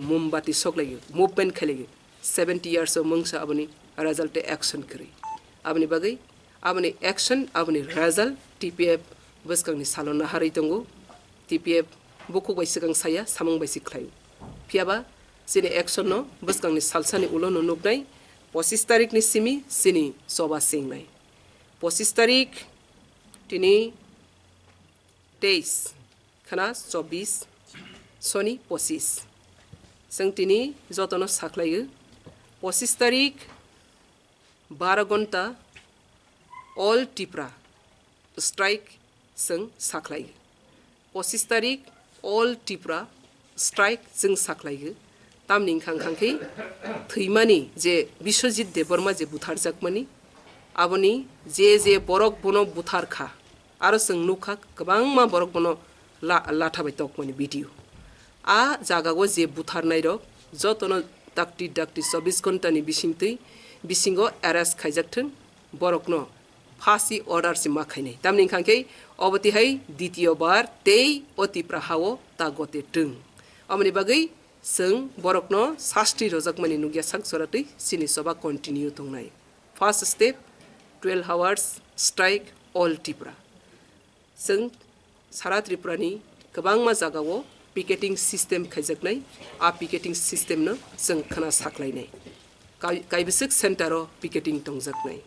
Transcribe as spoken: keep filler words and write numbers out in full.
mombati soklaio, movement khailaio. Seventy years o mungsa aboni result tei action kwrwi. Aboni bagwi aboni action, aboni result T P F bwskangni salo naharwi tongo. T P F bukhuk bai swkang saya, samung bai se khlaio. Phiyaba chini action no bwskangni salsani ulo no nuknai, pochis tarik ni simi chini choba singnai. Pochis tarik tini teis khna chobis soni pochis. Chwng tini jotono sakhlaio. Pochis tarik baro gonta all Tipra strike chwng sakhlaio. Pochis tarik all Tipra strike chwng sakhlaio. Tamni wngkha wngkha khe thwimani je Biswajit Debbarma je butharjakmani, aboni je je borok bono buthar kha, aro chwng nukha kwbangma borok bono la-, latha bai tokmani video. A jagao je butharnairok jotono dakti dakti chobis ghontani bisingtwi bisingo arrest khaijak thung, borokno phasi order se ma khainai. Tamni wngkha khe obo tihai ditiyo bar tei o Tipra hao ta gote twng. Omoni bagwi chwng borokno sasti rojakmani nukya sak joratwi chini choba continue tongnai. First step, twelve hours strike all Tipra. Chwng sara Tripurani kwbangma jagao picketing system khaijaknai, a picketing system no chwng khna saklainai. Kai-, kaibwswk center o picketing tongjaknai.